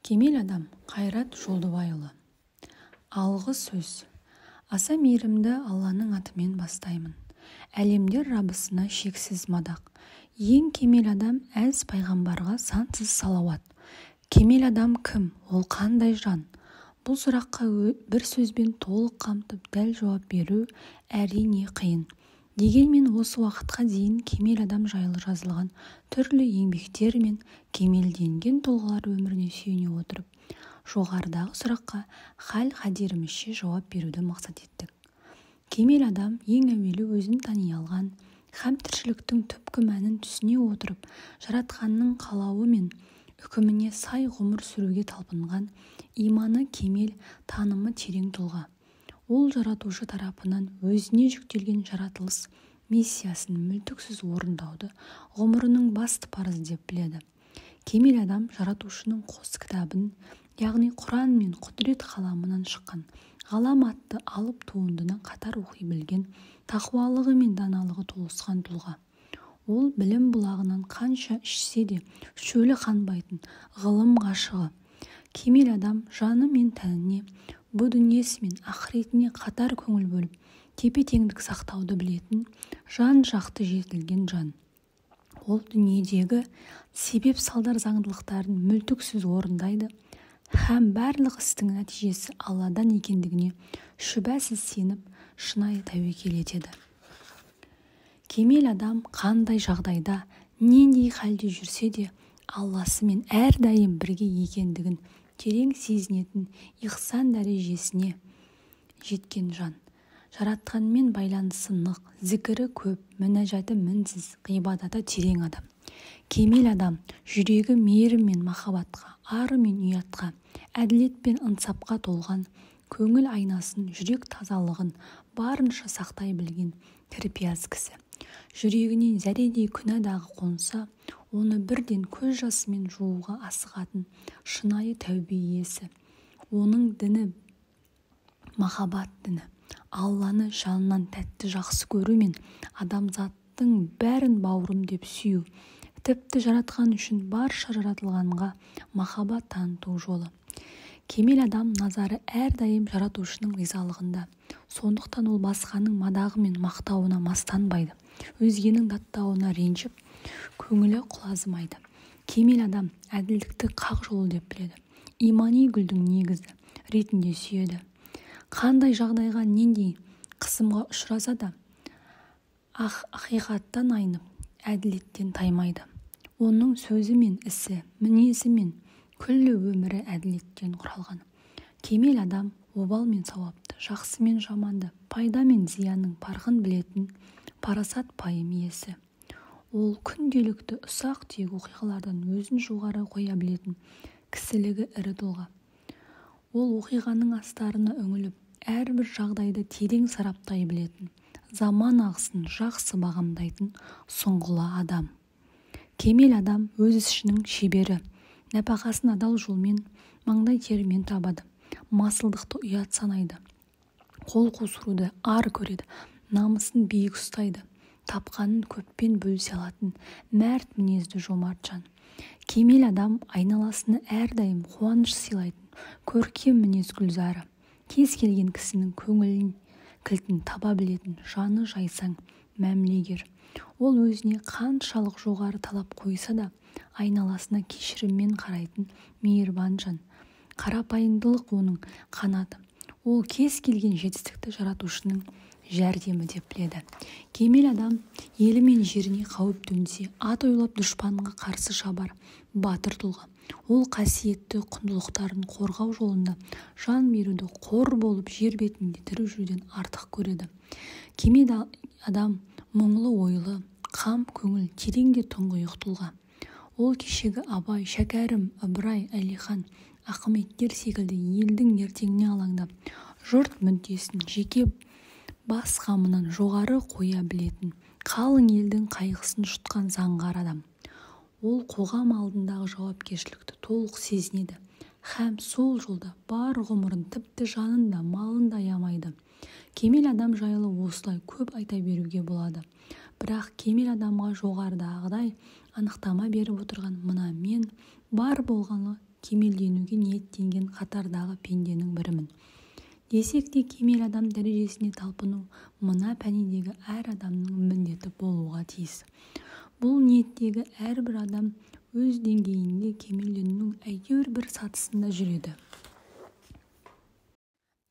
Кемел адам Қайрат Жолдыбайұлы. Алғы сөз. Аса мейірімді Алланың атымен бастаймын. Әлемдер Раббысына шексіз мадақ. Ең кемел адам әз пайғамбарға сансыз салауат. Кемел адам кім? Ол қандай жан? Бұл сұраққа бір сөзбен толық қамтып дәл жауап беру әрине қиын. Дегенмен осы уақытқа дейін кемел адам жайлы жазылған түрлі еңбектер мен кемелденген тұлғалар өміріне сүйене отырып, жоғарыдағы сұраққа хал-қадерімізше жауап беруді мақсат еттік. Кемел адам ең әуелі өзін тани алған, һәм тіршіліктің түпкі мәнін түсіне отырып, жаратқанның қалауы мен үкіміне сай ғұмыр сүруге талпынған, иманы кемел, танымы терең тұлға. Ол жаратушы тарапынан өзіне жүктелген жаратылыс миссиясын мүлтіксіз орындауды ғұмырының басты парызы деп біледі. Кемел адам жаратушының қос кітабын, яғни Құран мен құдірет қаламынан шыққан Ғалам атты алып туындыны қатар оқи білген, тақуалығы мен даналығы толысқан тұлға. Ол білім бұлағынан қанша ішсе де шөлі қанбайтын ғылым ғашығы. Кемел адам жаны мен тәніне, бұ дүниесі мен ақыретіне қатар көңіл бөліп, тепе-теңдік сақтауды білетін, жан-жақты жетілген жан. Ол дүниедегі себеп-салдар заңдылықтарын мүлтіксіз орындайды һәм барлық істің нәтижесі Алладан екендігіне шүбәсіз сеніп, шынайы тәуекел етеді. Кемел адам қандай жағдайда, нендей халде жүрсе де, Алласымен әрдайым бірге екендігін терең сезінетін ихсан дәрежесіне жеткен жан. Жаратқанмен байланысы нық, зікірі көп, мінәжаты мінсіз, ғибадаты терең адам. Кемел адам жүрегі мейірім мен махаббатқа, ар мен ұятқа, әділет пен ынсапқа толған, көңіл айнасын, жүрек тазалығын барынша сақтай білген кірпияз кісі. Жүрегіне зәредей күнә дағы қонса, оны бірден көз жасымен жууға асығатын шынайы тәубе иесі. Оның діні махаббат діні. Алланы жанынан тәтті жақсы көру мен адамзаттың бәрін бауырым деп сүю, тіпті жаратқан үшін барша жаратылғанға махаббат таныту жолы. Кемел адам назары әрдайым жаратушының ризалығында. Сондықтан ол басқаның мадағы мен мақтауына мастанбайды, өзгенің даттауына ренжіп, көңілі құлазымайды. Кемел адам әділдікті қақ жолы деп біледі, имани гүлдің негізі ретінде сүйеді. Қандай жағдайға, нендей қысымға ұшыраса да, ақиқаттан айнып, әділеттен таймайды. Оның сөзі мен ісі, мінезі мен күллі өмірі әділеттен құралған. Кемел адам обал мен сауапты, жақсы мен жаманды, пайда мен зиянның парқын білетін парасат пайым иесі. Ол күнделікті ұсақ-түйек оқиғалардан өзін жоғары қоя білетін кісілігі ірі тұлға. Ол оқиғаның астарына үңіліп, әрбір жағдайды терең сараптай білетін, заман ағысын жақсы бағамдайтын сұңғыла адам. Кемел адам өз ісінің шебері, нәпақасын адал жолмен, маңдай терімен табады, масылдықты ұят санайды, қол қусыруды ар көреді, намысын биік ұстайды, тапқанын көппен бөлісе алатын мәрт мінезді жомарт жан. Кемел адам айналасына әрдайым қуаныш сыйлайтын көркем мінез гүлзары, кез келген кісінің көңілін кілтін таба білетін жаны жайсаң мәмілегер. Ол өзіне қаншалық жоғары талап қойса да, айналасына кешіріммен қарайтын мейірбан жан. Қарапайымдылық оның қанаты. Ол кез келген жетістікті жаратушының жәрдемі деп біледі. Кемел адам елі мен жеріне қауіп төнсе, ат ойлап дұшпанға қарсы шабар батыр тұлға. Ол қасиетті құндылықтарын қорғау жолында жан беруді қор болып жер бетінде тірі жүруден артық көреді. Кемел адам мұңлы ойлы, қам көңіл, терең де тұңғиық тұлға. Ол кешегі Абай, Шәкәрім, Ыбырай, Әлихан, Ақыметтер секілді елдің ертеңіне алаңдап, жұрт мүддесін жеке бас қамынан жоғары қоя білетін, қалың елдің қайғысын жұтқан заңғар адам. Ол қоғам алдындағы жауапкершілікті толық сезінеді һәм сол жолда бар ғұмырын, тіпті жанын да, малын да аямайды. Кемел адам жайлы осылай көп айта беруге болады. Бірақ кемел адамға жоғарыдағыдай анықтама беріп отырған мына мен бар болғаны кемелденуге ниеттенген қатардағы пенденің бірімін. Десек те, кемел адам дәрежесіне талпыну мына пәнидегі әр адамның міндеті болуға тиіс. Бұл ниеттегі әрбір адам өз деңгейінде кемелденудің әйтеуір бір сатысында жүреді.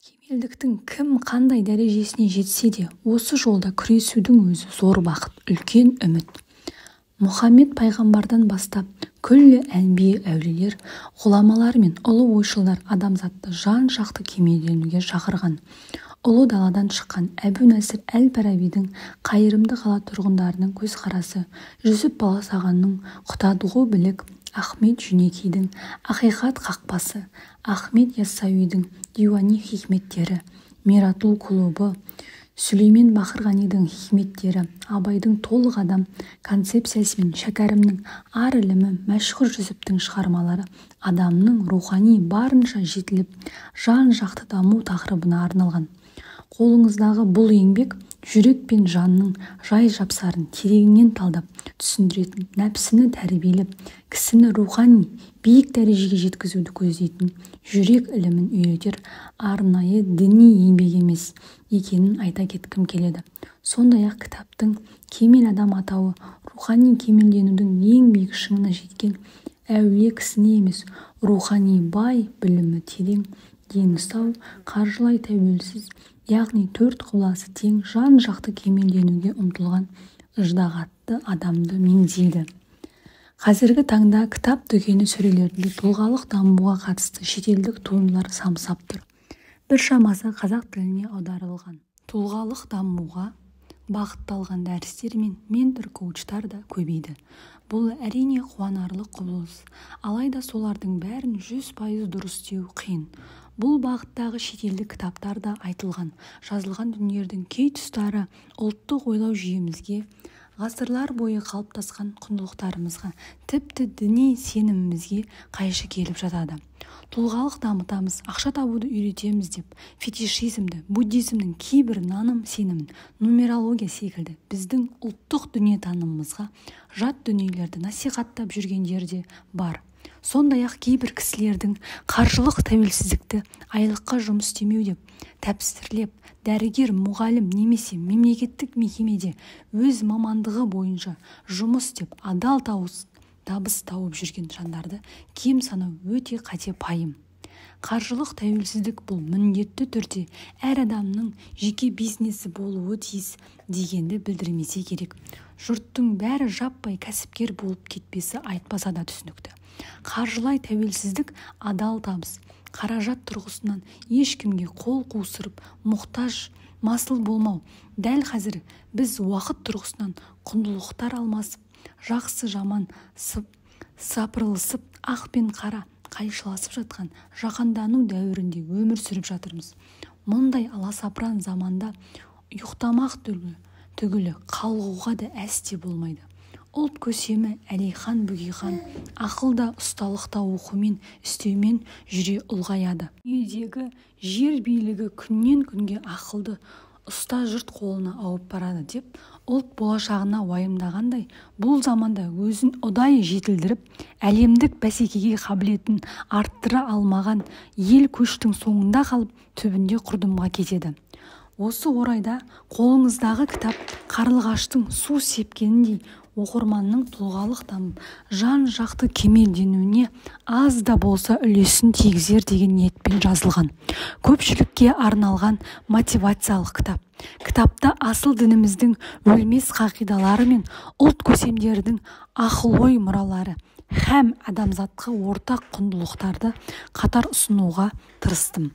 Кемелдіктің кім қандай дәрежесіне жетсе де, осы жолда күресудің өзі зор бақыт, үлкен үміт. Мұхаммед пайғамбардан бастап күллі әнбие, әулиелер, ғұламалар мен ұлы ойшылдар адамзатты жан-жақты кемелденуге шақырған. Ұлы даладан шыққан Әбу Насыр әл-Фарабидің «Қайырымды қала тұрғындарының көзқарасы», Жүсіп Баласағұнның «Құтадғу білік», Ахмет Жүнекейдің «Ақиқат қақпасы», Ахмет Яссауидің «Диуани хикметтері», «Миратул кулубы», Сүлеймен Бақырғанидің хикметтері, Абайдың «Толық адам» концепциясы мен Шәкәрімнің «Ар ілімі», Мәшһүр Жүсіптің шығармалары адамның рухани барынша жетіліп, жан-жақты даму тақырыбына арналған. Қолыңыздағы бұл еңбек жүрек пен жанның жай-жапсарын тереңінен талдап түсіндіретін, нәпсіні тәрбиелеп, кісіні рухани биік дәрежеге жеткізуді көздейтін, жүрек ілімін үйретер арнайы діни еңбек емес екенін айта кеткім келеді. Сондай-ақ кітаптың «Кемел адам» атауы рухани кемелденудің ең биік шыңына жеткен әулие кісіні емес, рухани бай, білімі терең, дені сау, қаржылай тәуелсіз, яғни төрт құбыласы тең, жан-жақты кемелденуге ұмтылған ыждағатты адамды меңзейді. Қазіргі таңда кітап дүкені сөрелерінде тұлғалық дамуға қатысты шетелдік туындылар самсап тұр. Біршамасы қазақ тіліне аударылған. Тұлғалық дамуға бағытталған дәрістер мен ментор-коучтар да көбейді. Бұл, әрине, қуанарлық құбылыс. Алайда солардың бәрін 100% дұрыс деу қиын. Бұл бағыттағы шетелдік кітаптарда айтылған, жазылған дүниелердің кей тұстары ұлттық ойлау жүйемізге, ғасырлар бойы қалыптасқан құндылықтарымызға, тіпті діни сенімімізге қайшы келіп жатады. Тұлғалық дамытамыз, ақша табуды үйретеміз деп фетишизмді, буддизмнің кейбір наным-сенімін, нумерология секілді біздің ұлттық дүниетанымымызға жат дүниелерді насихаттап жүргендер де бар. Сондай-ақ кейбір кісілердің қаржылық тәуелсіздікті айлыққа жұмыс істемеу деп тәпсірлеп, дәрігер, мұғалім немесе мемлекеттік мекемеде өз мамандығы бойынша жұмыс істеп, адал табыс тауып жүрген жандарды кем санау өте қате пайым. Қаржылық тәуелсіздік бұл міндетті түрде әр адамның жеке бизнесі болуы тиіс дегенді білдірмесе керек. Жұрттың бәрі жаппай кәсіпкер болып кетпесі айтпаса да түсінікті. Қаржылай тәуелсіздік адал табыс, қаражат тұрғысынан ешкімге қол қусырып, мұқтаж, масыл болмау. Дәл қазір біз уақыт тұрғысынан құндылықтар алмасып, жақсы жаман сапырылысып, ақ пен қара қайшыласып жатқан жаһандану дәуірінде өмір сүріп жатырмыз. Мұндай аласапыран заманда ұйықтамақ түгілі қалғуға да әсте болмайды. Ұлт көсемі Әлихан Бөкейхан ақыл да, ұсталық та оқумен, істеумен жүре ұлғаяды. Дүниедегі жер билігі күннен күнге ақылды ұста жұрт қолына ауып барады деп, ұлт болашағына уайымдағандай, бұл заманда өзін ұдайы жетілдіріп, әлемдік бәсекеге қабілетін арттыра алмаған ел көштің соңында қалып, түбінде құрдымға кетеді. Осы орайда қолыңыздағы кітап қарлығаштың су сепкеніндей оқырманның тұлғалық дамып, жан-жақты кемелденуіне аз да болса үлесін тигізер деген ниетпен жазылған. Көпшілікке арналған мотивациялық кітап. Кітапта асыл дініміздің өлмес қағидалары мен ұлт көсемдерінің ақыл-ой мұралары һәм адамзатқа ортақ құндылықтарды қатар ұсынуға тырыстым.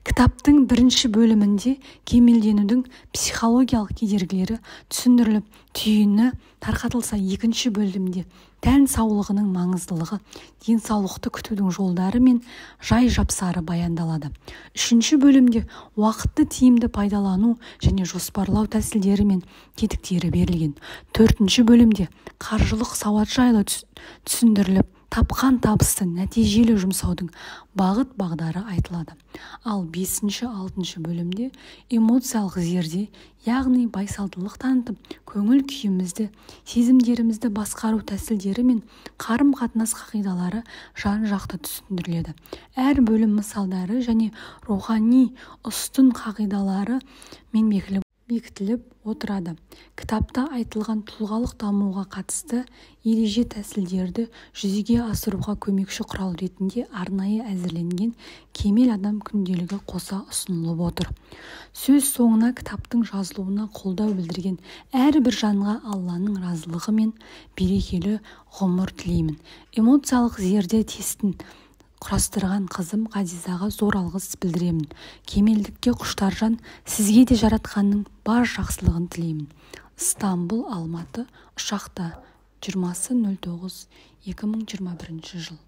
Кітаптың бірінші бөлімінде кемелденудің психологиялық кедергілері түсіндіріліп, түйіні тарқатылса, екінші бөлімде тән саулығының маңыздылығы, денсаулықты күтудің жолдары мен жай-жапсары баяндалады. Үшінші бөлімде уақытты тиімді пайдалану және жоспарлау тәсілдері мен тетіктері берілген. Төртінші бөлімде қаржылық сауат жайлы түсіндіріліп, Тапқан табысты нәтижелі жұмсаудың бағыт-бағдары айтылады. Ал 5-6 бөлімде эмоциялық зерде, яғни байсалдылық танытып, көңіл-күйімізді, сезімдерімізді басқару тәсілдері мен қарым-қатынас қағидалары жан-жақты түсіндіріледі. Әр бөлім мысалдары және рухани ұстын қағидалары мен бекітіліп отырады. Кітапта айтылған тұлғалық дамуға қатысты ереже-тәсілдерді жүзеге асыруға көмекші құрал ретінде арнайы әзірленген Кемел адам күнделігі қоса ұсынылып отыр. Сөз соңына кітаптың жазылуына қолдау білдірген әрбір жанға Алланың разылығы мен берекелі ғұмыр тілеймін. Эмоциялық зерде тестін құрастырған қызым Ғазизаға зор алғыс білдіремін. Кемелдікке құштар жан, сізге де жаратқанның бар жақсылығын тілеймін. Стамбул, Алматы, ұшақта 20.09.2021 жыл.